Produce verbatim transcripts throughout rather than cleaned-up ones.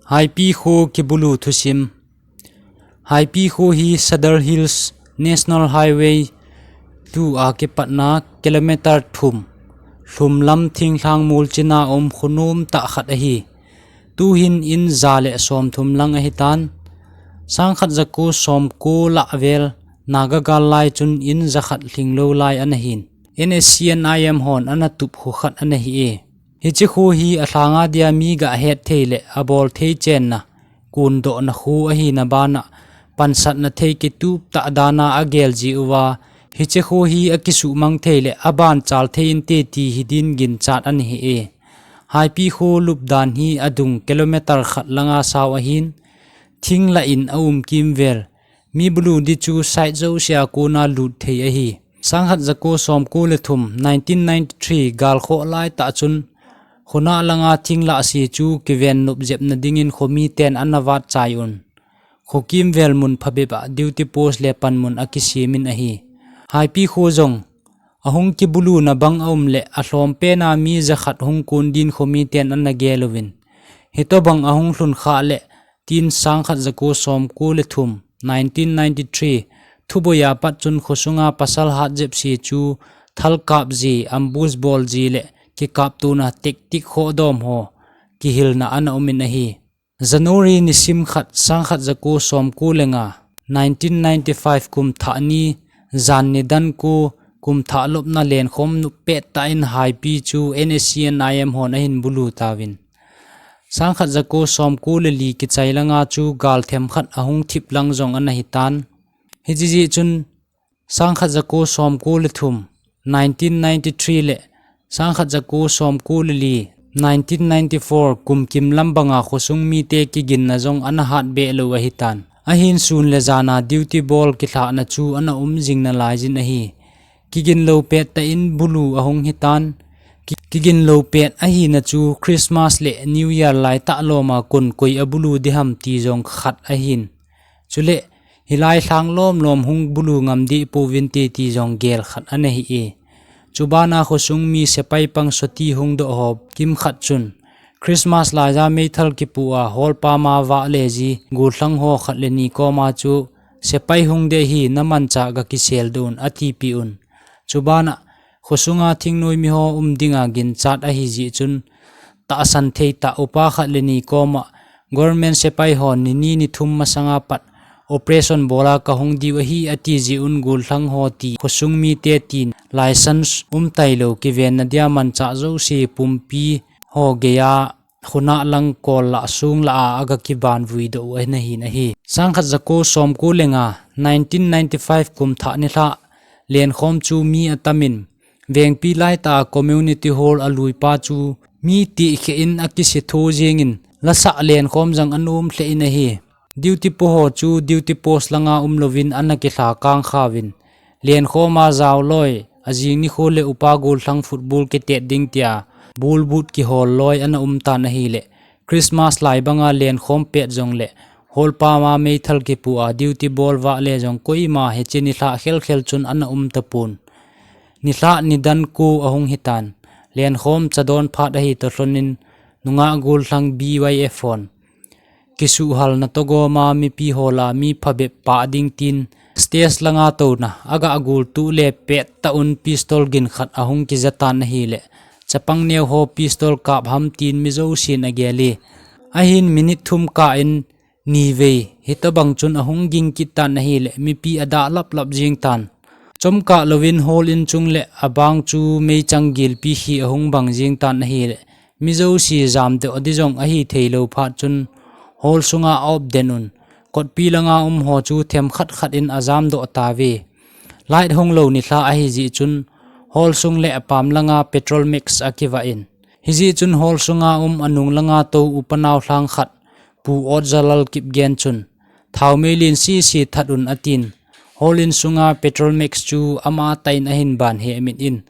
Haipi kho kibulu thusim. Haipi kho hi Sadar Hills National Highway two a kipatna kilometer thum, lhumlam thinglhang mol china um kho nom tah khat ahi. Tuhin in ja le som thum lang ahi tan. Sangkhat jako som ko lah vel Naga gal lai chun in ja khat lhinglou lai ana hin. N S C N I M hon ana tup kho khat ana hi e. Hiche kho hi alhanga dia mi ga het thei le abol thei chenna, kundohna kho ahina bana, pansatna thei kitup tah dana agel ji uva, hiche kho hi akisuhmang thei le aban chal thei inte ti hi din ginchat ana hi e. Haipi kho lupdan hi adung kilometer khat langa sao ahin, thing lah in aum kimvel, mi bulu di chu side jousea kona lut thei ahi. Sangkhat jako som ko le thum, nineteen ninety-three, gal khoh lai tah chun, khonung langa thing lah se chu kiven nop jepna dingin khomi ten ana vat chai un. Kho kimvel mun phabep a duty post le panmun akisem in ahi. Haipi kho jong, ahung kibuluna bang aum le alhom pena mi ja khat hung kon din khomi ten ana gel uvin. Hitobang ahung lhun kha le, tin sangkhat jako som ko le thum, nineteen ninety-three, thuboiya pat chun khosunga pasal hat jep se chu thal kap ji, ambush bol ji le kikaptona tactic khohdom ho kihilna ana um in ahi. January nisim khat, sangkhat jako som ko le nga, nineteen ninety-five, kum thah ni, jan nidan ko, kum thah lopna lenkhom nop pettah in Haipi chu N S C N I M hon ahin bulu tauvin. Sangkhat jako som ko le li kichai langa chu gal themkhat ahung thip lang jong ana hi tan. Hiche jeh chun sangkhat jako som ko le thum, nineteen ninety-three, le sangkhat jako som ko le li, nineteen ninety-four, kum kim lam banga khosung mite kiginna jong ana hat behlou ahi tan. Ahin sun le jana duty bol kilhahna chu ana um jing nalai jin ahi. Kigin lou pettah in bulu ahung hi tan. Ki-, kigin lou pet ahina chu Christmas le New Year lai tah loma kon koi abulu diham ti jong khat ahin. Chule, hilai lhang lomlom hung bulu ngam deh pouvin te ti jong gel khat ana hi e. Chubana khosung mi sepai pang soti hung doh ho kimkhat chun, Christmas laija meithal kipu a, hol pama vah le ji, gollhang ho khat le ni koma chu, sepai hung deh hi na manchah ga kisel doh un, ati peh un. Chubana, khosunga thingnoi mi ho um dinga ginchat ahi jeh chun, tahsan thei tah upa khat le ni koma, government sepai hon ni ni ni thum masanga pat, operation bola kahung diu ahi ati jeh un gollhang ho ti, khosung mite tin, license um tailou kivenna dia manchah jouse pumpi ho geiya, khonung lang kol lah sung lah a aga kiban vui doh u ana hin ahi. Sangkhat jako som ko le nga, nineteen ninety-five, kum thah nilhah, lenkhom chu mi atamin, vengpi laitah a community hall alui pa chu mi tihkhe in akise tho jengin, lasah lenkhom jong ana um lheh in ahi. Duty po ho chu duty post langa um louvin ana kilha kang khauvin, lenkhoma jao loi, ajing nikho le upa gollhang football kitet ding tia, ball boot kihol loi ana um tan ahile, Christmas lai banga lenkhom pet jongle, hol pama meithal kipu a duty bol vah le jong koima hiche nilhah khelkhel chun ana um tapon. Nilhah nidan ko ahung hi tan, lenkhom chadon phat ahi toh lhonin, nungah gollhang B Y F hon kisuhhalna toh goma mipi ho lah a mi phabep pah ding tin, stage langa touna, aga gol tuh le pettah un pistol gin khat ahung kija tan ahile, chapang neo ho pistol kap ham tin mi jousen agel e. Ahin minute thum kah in ni vei, hitobang chun ahung ging kit tan ahile, mipi adah laplap jeng tan. Chomkah louvin hall in chung le abang chu meichang gilpi hi ahung bang jeng tan ahile, mi jouse jamdoh di jong ahi theilou phat chun hall sunga a-op den un, kotpi langa um ho chu themkhat khat in ajamdoh tauve. Light hung lou nilhah ahi jeh chun hall sung le apam langa petrol mix akivah in. Hijeh chun hall sunga um anung langa tou upa naolhang khat, Pu Otjalal Kipgen chun, thaomei len sese that un atin. Hall in sunga petrol mix chu amatah in ahin ban hemit in.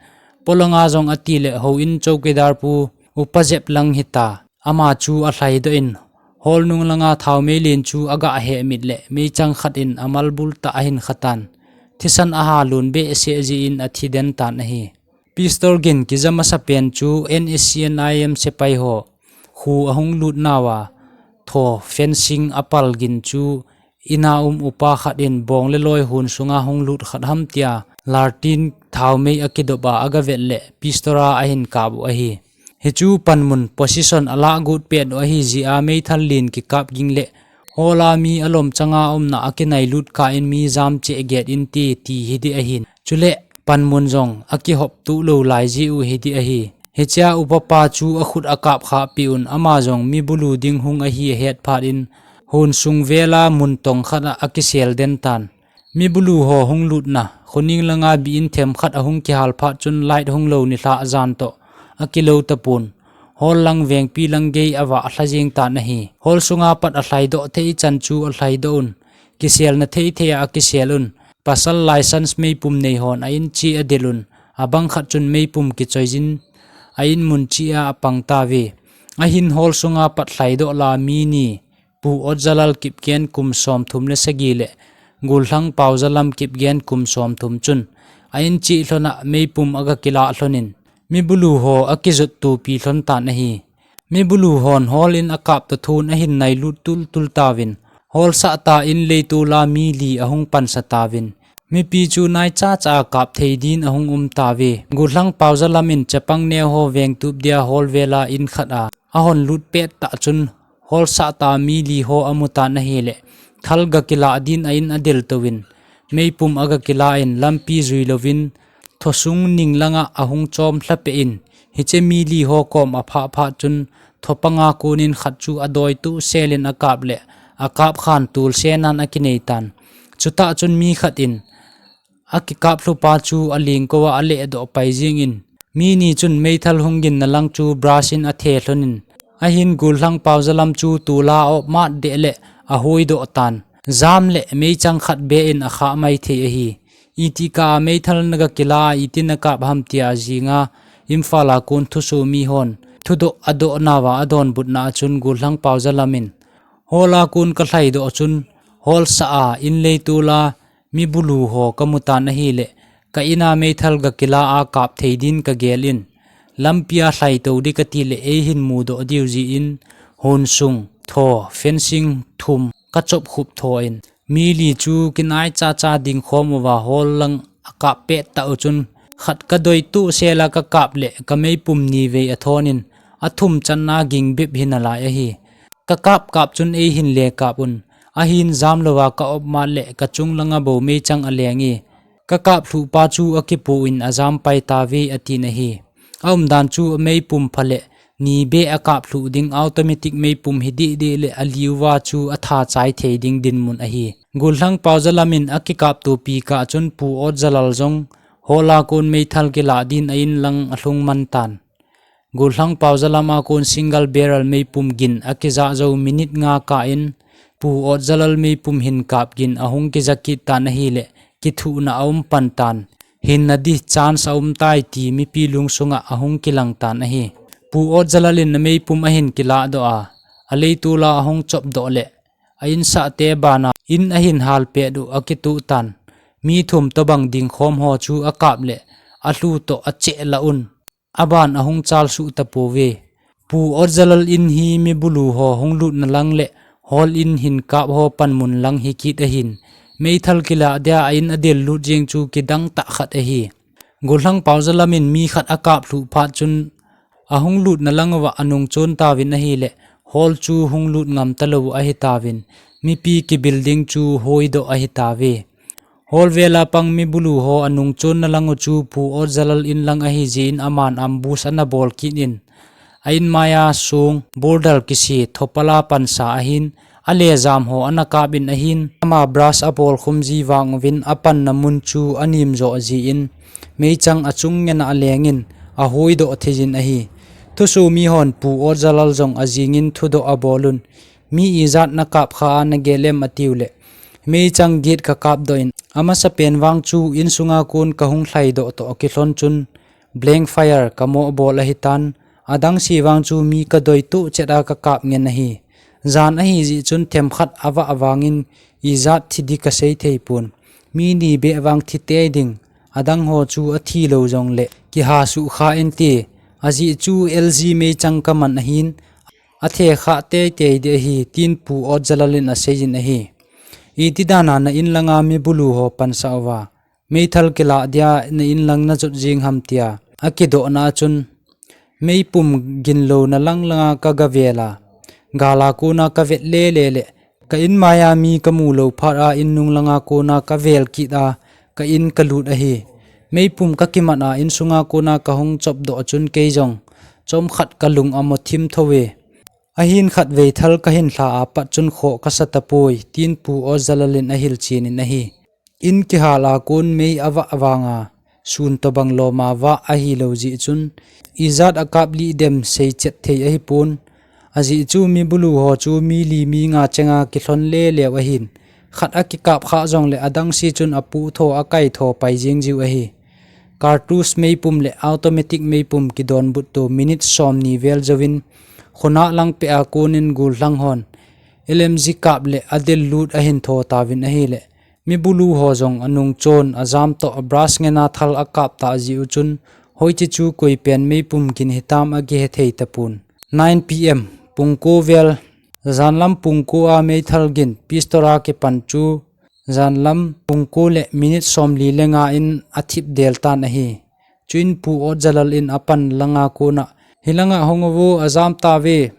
Polanga jong atile houin chowkidar pu upa jep lang hita. Ama chu alhaidoh in. Hall nung langa thaomei len chu aga hemit le meichang khat in amalbul tah ahin kha tan. Thisan ahalon behseh jeh in athi den tan ahi. Pistol gin kija masapen chu N S C N I M sepai ho kho ahung lut nauva, tho fencing a pal gin chu ina um upa khat in bong le loi hun sunga hung lut khat ham tia, lartin thaumei a kidop a, a ga vet le pistol a a hin kap u ahi. Hi chu panmun position a lah gut pet u ahi jeh a meithal lin kikap ging le hall a mi a lom changa umna a kinai lut kah in mi jam cheh get in ti, ti hi di ahin. Chule panmun jong a kihop tu lo lai ji u hi di ahi. Hichea upa pa chu a khut a kap kha pi un, ama jong mi bulu ding hung ahi a het phat in, hun sung vela mun tong khat a a kisel den tan. Mi bulu ho hung lutna, khuning langa bi in them khat a hung kihal phat chun light hung lo ni hlah jan toh a kilo tapon. Hall lang vengpi lang gei a va a hla jing tan ahi. Hall sunga pat a hlaidoh thei chan chu a hlaidoh un. Kiselna thei thei a a kisel un. Pasal license meipum nei hon a in chi a del un. A bang khat chun meipum kichoi jin a in mun chi a a pang ta ve. Ahin hall sunga pat hlaidoh la mi ni. Pu Otjalal Kipgen kum som thum le sagi le Gulhang Paujalam Kipgen kum som thum chun a in chi hlon a meipum a ga kila hlon in mi bulu ho a kijot tu pi hlon tan ahi. Mi bulu hon hall in a kap ta thun a hin nai lut tul tul tavin, hall sah ta in leitu la mi li a hung pansa tavin, mipi chu nai cha cha a kap thei din a hung um tave. Gulhang Paujalam in chapang neo ho veng tup dia hall vela in khat a a hon lut pet ta chun hall sah ta mi li ho a mu tan ahi le, thal ga kila din a in a del tovin, meipum a ga kila in lampi jui lovin, thosung ning langa a hung chom hla pe in, hiche mi li ho kom a pha pha chun, thopanga kunin khat chu a doi tu selin a kap le, a kap khan tul senan a kinei tan. Chuta chun mi khat in, a kikap hlupa chu a lingko a a leh doh pai jingin, mi ni chun meithal hung ginna lang chu brush in a the hlon in, ahin Gulhang Paujalam chu tula op mat deh le a hui doh tan. Jam le meichang khat be in a kha mai thei ahi. Iti ka a meithal na ga kila a iti na kap ham tia a jinga Imphal a kun thuso mi hon thudoh a doh nawa a donbutna a chun Gulhang Paujalam in, hall a kun ka hlaidoh chun hall sah a in leitu la mi bulu ho ka mu tan ahi le, ka ina meithal ga kila a kap thei din ka gel in, lampi a hlai to di ka ti le ei hin mu doh diu ji in, hun sung, tho, fencing thum ka chop khup tho in, mi li chu kinai cha cha ding khom uva hall lang a kap pet ta u chun, khat ka doi tu sela ka kap le ka meipum ni vei a thon in, a thum channa ging bep hin a lai ahi. Ka kap kap chun ei hin le kap un. Ahin jam lova ka op mat le ka chung langa bo meichang a leng e. Ka kap hlupa chu a kipu in a jam pai ta ve a tin ahi. A umdan chu a meipum pha le ni be a kap hlu ding automatic meipum hi dih dih le a liuva chu a tha chai thei ding dinmun ahi. Gulhang Paujalam in a kikap tu pi ka chun Pu Otjalal jong hall a kun meithal kila din a in lang a hlung man tan. Gulhang Paujalam a kun single barrel meipum gin a kija jo minute nga ka in, Pu Otjalal meipum hin kap gin a hung kija kit tan ahi le, kithuhna a um pan tan. Hinna di chance a um tai ti mipi lung sunga a hung kilang tan ahi. Pu Otjalal in a meipum a hin kila doh a, a leitula a hung chop doh le, a in sah te bana in a hin hal pet u a kitu tan. Mi thum to bang ding khom ho chu a kap le, a hlu to a cheh la un. A ban a hung chal suh ta po ve. Pu Otjalal in hi mi bulu ho hung lut na lang le hall in hin kap ho pan mun lang hi kit ahin. Meithal kila dia a in a del lut jing chu kidang ta khat ahi. Gulhang Paujalam in mi khat a kap hlu phat chun a hung lut na lang uva a nung chon ta vin ahi le hall chu hung lut ngam ta lo ahi ta vin. Mipi ki building chu hoi doh ahi ta ve. Hall vela pang mi bulu ho a nung chon na lang u chu Pu Otjalal in lang ahi jin a man ambush a na bol kit in. A in maya sung border kisi thopala pansa ahin, a le jam ho a na kap in ahin, ama brush a bol khum ji vang uvin a pan na mun chu a nim jo ji in, meichang a chung ngen a leng in, a hoi doh thei jin ahi. Thuso mi hon Pu Otjalal jong a jing in thudoh a bol un, mi ijat na kap kha a na gelem a tiu le. Meichang git ka kap doh in, a masa pen vang chu in sunga kun ka hung hlai doh toh ki hlon chun blank fire ka mo bol ahi tan, a dang si vang chu mi ka doi tu chet a ka kap ngen ahi. Jan ahi ji chun them khat a va a vang in ijat thi di ka sei thei pun. Mi ni be vang thi te ding, a dang ho chu a thi lo jong le ki ha su kha in ti, a ji chu L G meichang ka man ahin, Athe kha teitei ding ahi, tin Pu Otjalal in aseiyin ahi. Iti dana na in langa mi bulu ho pansah uva, meithal kilah dia na in lang najot jing ham tia akidohna achun, meipum ginlou na lang langa kagavela, gala kona kavet lele le, ka in maiya mi kamu lou phat a in nung langa kona kavel kit a, ka in kalut ahi. Meipum kakimat a insunga kona kahung chopdoh achun kei jong chomkhat kalung amo thim thou ve. Ahin khatvei thal kahin lha a pat chun khoh kasa tapoi, tin Pu Otjalal in ahilchen in ahi. In kihal a kon mei avah vanga, sun tobang loma vah ahilou jeh chun, ijat akap lih dem seichet thei ahipon. Ajeh chu mi bulu ho chu mi li mi nga chenga kilhon leleu ahin, khat akikap kha jongle adang se chun apuh tho akai tho pai jing jiu ahi. Cartridge meipum le automatic meipum kidonbut to minute somni vel jouvin, khonah lang peh a konin gollhang hon L M G kap le adel lut ahin tho tauvin ahile, mi bulu ho jong anung chon ajam toh a brush ngena thal akap ta jiu chun, hoiche chu koipen meipum gin hitam akihe thei tapon. Nine P M, pung ko vel, janlam pung ko a meithal gin pistol a kipan chu, janlam pung ko le minute somli le nga in athip del tan ahi. Chuin Pu Otjalal in apan langa kona, hilanga hung uvo, ajam tauve,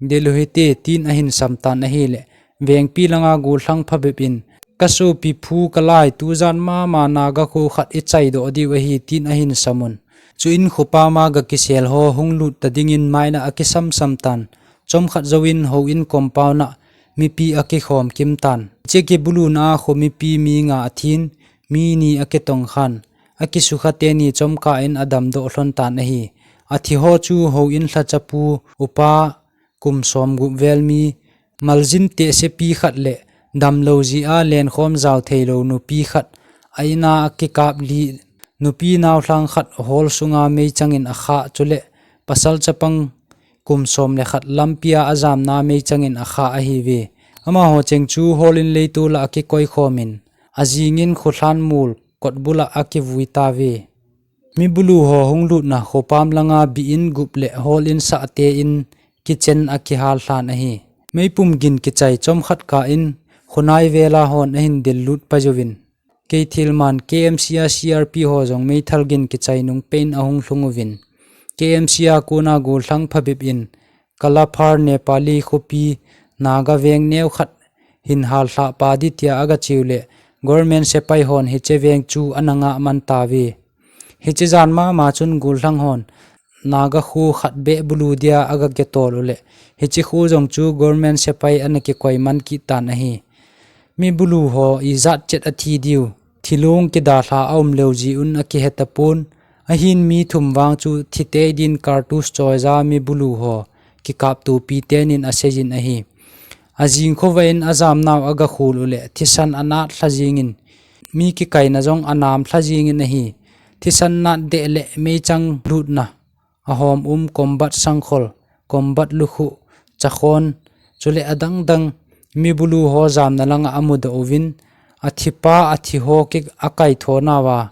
del u hite, tin ahin sam tan ahile, vengpi langa gollhang phabep in, kasopi phu kalai, tujan mama Naga kho khat ichaidoh diu ahi, tin ahin samun. Chuin khopam a gakisel ho hung lut ta dingin maina akisam sam tan, chomkhat jouvin houin compound a mipi akikhom kim tan. Hiche kibuluna a kho mipi mi nga athin, mi ni akitong khan, akisukha teni chomkhat in adamdoh lhon tan ahi. Athi ho chu houin lhachapu, upa, kum somgup vel mi, maljin tehsepi khat le damlou jeh a lenkhom jao theilou nupi khat, a in a akikap lih, nupi naolhang khat hall sunga meichang in akhah, chule pasal chapang kum som le khat lampi a ajamna meichang in akhah ahiuve. Amaho cheng chu hall in leitol a akikoi khom in, ajing in kholhan mol kot bul a akivui tauve. Mi bulu ho hung lutna khopam langa bi in gup le hall in sah te in kitchen akihal lhan ahi. Meipum gin kichai chomkhat kah in khonai vel a hon ahin del lut pai jouvin, kei thilman K M C a C R P ho jong meithal gin kichai nung peh in ahung lhung uvin, K M C a kona gollhang phabep in, Kalaphar Nepali khopi Naga veng neo khat hin hal lhah pa ding tia agache u le, government sepai hon hiche veng chu ana ngah man tauve. Hiche jan mama chun gollhang hon Naga kho khat beh bulu dia aga kitol u le, hiche kho jong chu government sepai ana kikoi man kit tan ahi. Mi bulu ho ijat chet athi diu, thilong kidalha aum leu jeh un akihe tapon, ahin mi thum vang chu thi tei din cartridge choija mi bulu ho kikaptopi tenin aseiyin ahi. Ajing khovah in ajamnau agakhol u le, thisan anat lha jingin, mi kikaina jong anam lha jingin ahi. Thisan nat deh le meichang lutna, ahom um combat sangkhol, combat lukhuh, chakhon, chule adang dang mi bulu ho jamna langa amudoh uvin, athipa athi ho kikaithonauva,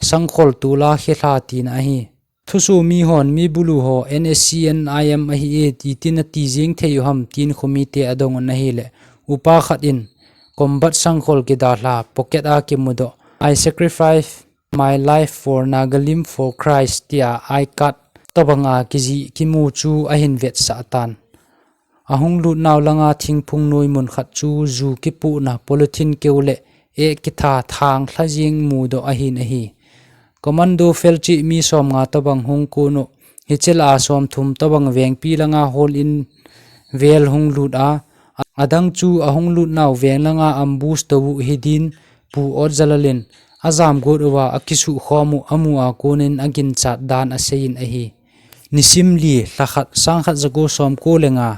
sangkhol tula khilha tina ahi. Thusoh mi hon mi bulu ho N S C N I M ahi e, ti tin ati jing thei u ham, tin khomite adong un ahile, upa khat in, combat sangkhol kidalha, pocket a kimudoh, I sacrifice my life for Nagalim for Christ, tia I card tobanga kijih kimu chu ahin vetsah tan. Ahung lutnau langa thingphung noi mun khat chu ju kipuhna polythene keu le eh kitha thang lha jing mudoh ahin ahi. Commando felchih mi somnga tobang hung kun u, hiche lah a somthum tobang vengpi langa hall in vel hung lut a, adang chu ahung lutnau veng langa ambush tou u hidin Pu Otjalal in ajam got uva akisuh khom u amu a konin aginchat dan aseiyin ahi. Nisim li, lha khat, sang khat jako somko le nga,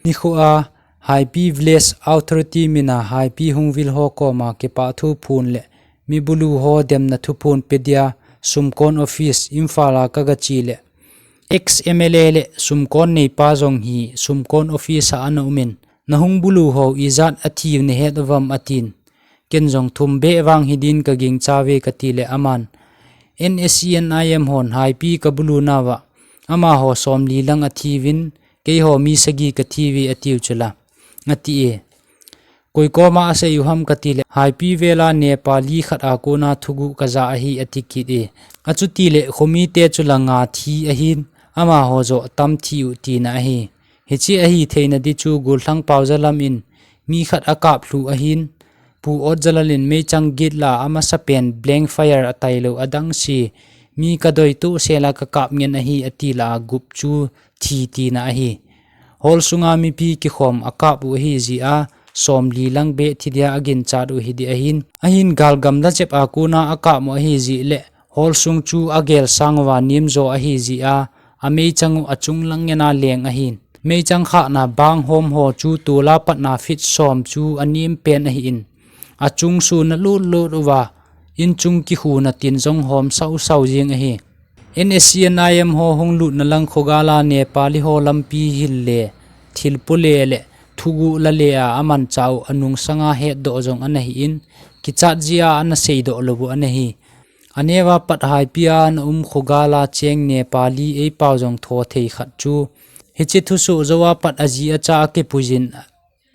nikho a Haipi Village Authority mina Haipi hung vil ho koma kipah thuphon le mi bulu ho demna thuphon pe dia Sumkon Office Imphal a kagache le, ex M L A le Sumkon neipa jong hi Sumkon Office a ana umin, nahung bulu ho ijat athi u nahet uvam, atin. Ken jong thum beh vang hidin kagingcha uve kati le aman, N S C N I M hon Haipi kabulunauva, amaho somli lang athiuvin, Keiho mi sagi ka thi uve atiu chula, ati e. Koi koma asei u ham kati le, Haipi vela Nepali khat a kona thuguh ka ja ahi, ati kit e. Achuti le, khomite chula nga thi ahin, amaho joh tam thi u tina ahi. Hiche ahi theina di chu Golthang Paojalam in mi khat akap lhu ahin, Pu Otjalal in meichang git la amasa pen blank fire atailou adang si, mi ka doi tu sela ka kap ngen ahi, ati la a gup chu thi tina ahi. Hall sunga mipi kikhom akap u ahi jeh a, somli lang beh thi dia agin chat u hi di ahin. Ahin galgam la chep a kona akap u ahi jeh le, hall sung chu agel sang uva nem jo ahi jeh a, ameichang u achung lang ngen a leng ahin. Meichang khahna bang hom ho chu tola patna feet som chu anem pen ahin. Achung suna lut lut uva, inchung kihuna tin jong hom sau sau jing ahi. N S C N I M ho hung lutna lang khogala Nepali ho lampi hil le, thil pu le le, thuguh la le a amanchah u anung sanga hetdoh jong ana hi in, kichat jeh a ana seidoh lou u ana hi. Aneo a pat Haipi a ana um khogala cheng Nepali eipao jong tho thei khat chu, hiche thusoh jou a pat aji acha akipui jin,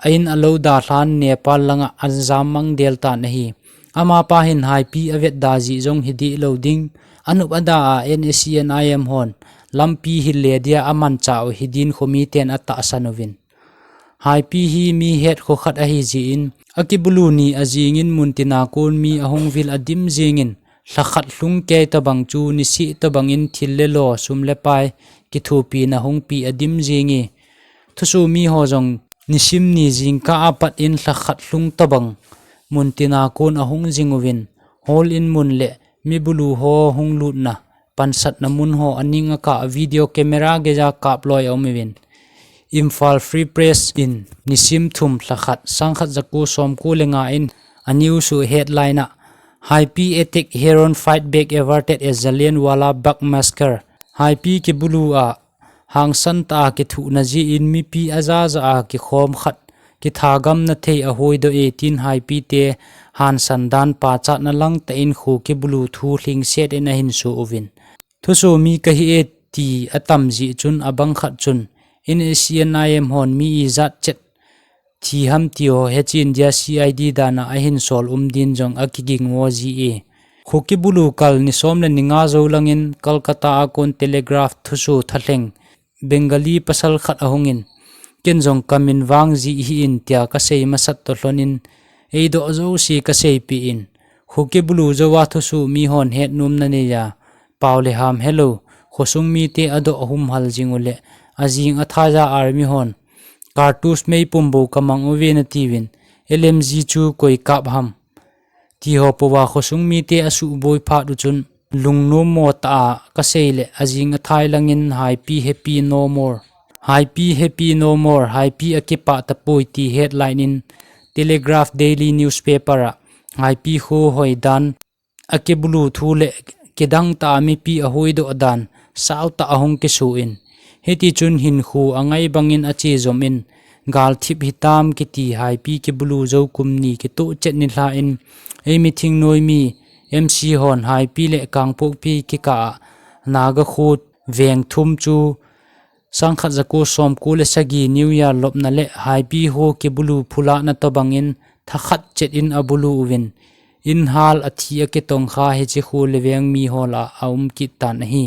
a in alou dalhan Nepal langa anjam mang del tan ahi. Amapa hin Haipi avet da jeh jong hi di lou ding. Anop ada a N S C N I M hon lampi hil le dia amanchah u hi din khomiten atahsan uvin. Haipi hi mi het kho khat ahi jeh in, akibulu ni ajing in muntina kon mi ahung vil adim jing in, lhakhat lhung kei tobang chu nisih tobang in thil le lo, sum le pai kithopina hung pi adim jing e. Thusoh mi ho jong nisim ni jingkah a pat in lhakhat lhung tobang muntina kon ahung jing uvin, hall in mun le mi bulu ho hung lutna, pansatna mun ho aning a kah video camera geija kap loi aum uvin. Imphal Free Press in nisim thum lhakhat, sangkhat jako somko le nga in a news u headline a, Haipi attack, Heron fight back averted as Jallianwala Bagh massacre. Haipi kibulu a hangsan tah a kithuhna jeh in mipi ajaja a kikhom khat kithagamna thei ahoidoh e tin Haipi te hansan dan pachatna lang tah in kho kibulu thu lhingset in ahin so uvin. Thusoh mi kahi e ti atam jeh chun abang khat chun N S C N I M hon mi ijat chet thi ham ti ho hechen dia C I D dan a ahin sol um din jong akiging vo ji e. Kho kibulu kal ni som le ni nga jou lang in Kolkata a kon Telegraph thusoh thalheng Bengali pasal khat ahung in, ken jong ka min vang ji hi in tia ka sei masat toh lhon in, eidoh jouse ka seipeh in, kho kibulu jou a thusoh mi hon hetnomna nei a, pao le ham helou, khosung mite adoh ahum hal jing u le, ajing athai a army hon cartouche meipum bou ka mang uve nati uvin, L M G chu koi kap ham ti ho pouva khosung mite asuhboi phat u chun, lungnom mo tah a ka sei le, ajing athai lang in Haipi happy no more. Haipi happy no more, Haipi akipah tapoi ti headline in Telegraph Daily newspaper a Haipi kho hoi dan, akibulu thu le kidang tah a mipi ahoidoh dan, sao tah a hung kiso in. Hiti chun hinkho angai bang in ache jom in, galthip hitam kiti Haipi kibulu jou kum ni kitoh chet ni lha in, eimi thingnoi mi M C hon Haipi le Kangpokpi kikah a Naga kho veng thum chu sangkhat jako somko le sagi New Year lopna le Haipi ho kibulu phulahna tobang in thakhat chet in abulu uvin, in hal athi akitong kha hiche kho le veng mi ho lah a aum kit tan ahi.